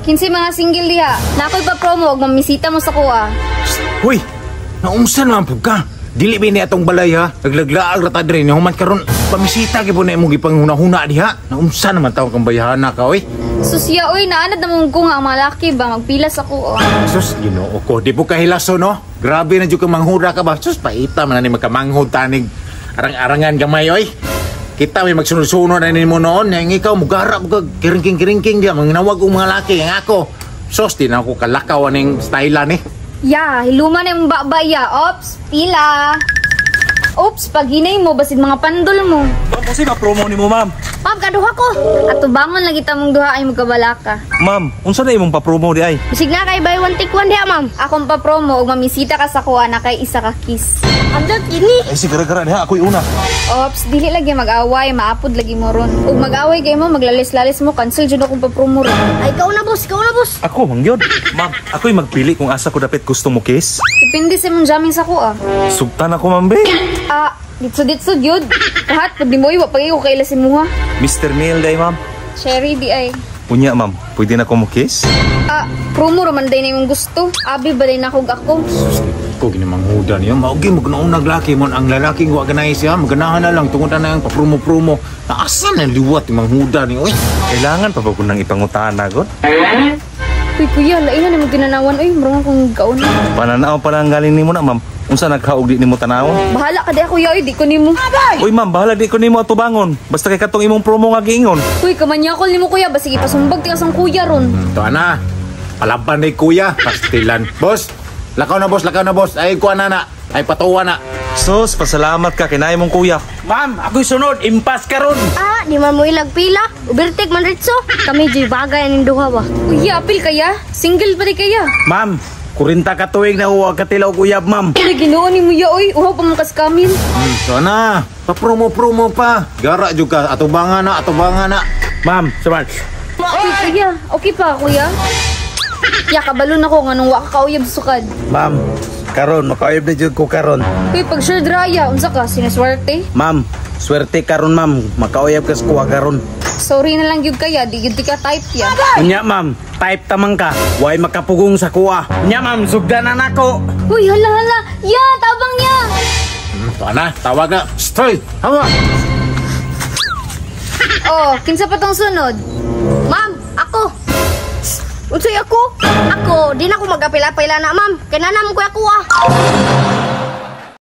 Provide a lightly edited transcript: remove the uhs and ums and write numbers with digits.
Kinsay mga single diha? Naa koy pa promo og mamisita mo sa kuha. Huy, naunsa naman pud ka? Dili ba ni atong balay ha? Naglaglaag ra ta diri ni human karon pamisita gyud po na imong gipanghuna-huna diha. Naunsa naman taw kang bayhana ka oy? Susya oy, naanad na ko nga ang mga laki ba magpila sa kuha. Sus, Ginoo ko, di po kahilaso no? Grabe na jud ka manghuda ka ba? Sus, paita man na ni magkamanghod tanig arang-arangan gamay oy. Kita may magsunod-sunod na nimo noon, yang ikaw mugara mo kag kiringking-kiringking diya, manginawag og mga laki yang ako. Sus, di na ako kalakaw aning style ni. Ya, hiluma na yung baba ya. Ops, pila. Ops, paghinay mo, basid mga pandol mo. Ma'am, kasi ma-promo ni mo, ma'am. Ma'am, kaduha ko. Ato bangon lagi tamong duha ay magkabalaka. Ma'am, unsa na imong pa-promo di ay? Bisig na kay buy one take one diha, ma'am. Akong pa-promo og mamisita ka sa kuha na kay isa ka kiss. Andot kini. Ay, si gara-gara diha, ako'y una. Ops, dili lagi mag-away, maapod lagi mo ron. Ug mag-away kay mo, maglalis-lalis mo, cancel jud akong pa-promo ron. Ay, ikaw na, boss, ikaw na, boss. Ako, mang yun. Ma'am, ako'y magpili kung asa ko dapit gusto mo kiss. Depende sa imong jamming sa kuha. Sugtan ako, ma'am, be. Ah, ditso-ditso gyud. Kahat pag di mo iwa pag ko kaila si muha. Mr. Neil day, ma'am. Cherry di ay. Unya, ma'am, pwede na ko mo kiss? Ah, promo raman day na imong gusto. Abi ba day na kog ako? Sus, ko ginamanghuda niyo. Maugi mo gnaunag laki mo ang lalaking wa ganay siya, maganahan na lang tungod na ang papromo-promo. Naasa na liwat yung manghuda niyo oy. Kailangan pa ba ko nang ipangutana, god? Uy, kuya, lain na nimo ginanawan oy, murang akong kaon. Pananaw pa lang galing nimo na, ma'am. Unsa nagkaog di nimo tanawon? Bahala ka di ako kuya, oy, di ko nimo. Uy, ma'am, bahala di ko nimo atubangon. Basta kay katong imong promo nga giingon. Uy, kamanyakol nimo kuya, basig ipasumbag ti kasang kuya ron. To ana, palaban ni kuya, pastilan. Boss, lakaw na boss, lakaw na boss. Ay kuha na na. Ay patuwa na. Sus, pasalamat ka kinay mong kuya. Ma'am, ako'y sunod. Impas ka ron. Ah, di man mo ilag pila. Ubertik man ritso. Kami jud bagay aning duha ba. Uy, apil kaya? Single pa di kaya? Ma'am, 40 ka tuig na huwag ka tilaw uyab, ma'am. Uy, Ginoo ni mo ya, oy, uhaw pa man kaskamin. So na, papromo-promo pa. Gara jud ka, atubangan na, atubangan na. Ma'am, saman. Uy, kuya, okay pa kuya? Ya, kabalo na ko nganong wa ka kauyab sukad. Ma'am, karon makauyab na jud ko karon. Uy, pag sure draya, unsa ka, sinaswerte? Ma'am, swerte karon, ma'am. Makauyab ka sa kuha karon. Sorry na lang gyud kaya, di gyud ka type ya. Unya, ma'am, type tamang ka. Way makapugong sa kuha. Unya, ma'am, sugdan na nako. Uy, hala hala, ya, tabang ya. To ana, tawag na. Stoy, hawa. Oh, kinsa pa tong sunod? Ma'am, ako. Unsay ako? Ako, di na ko magapila-pila na, ma'am. Kay nanam ko ako ah.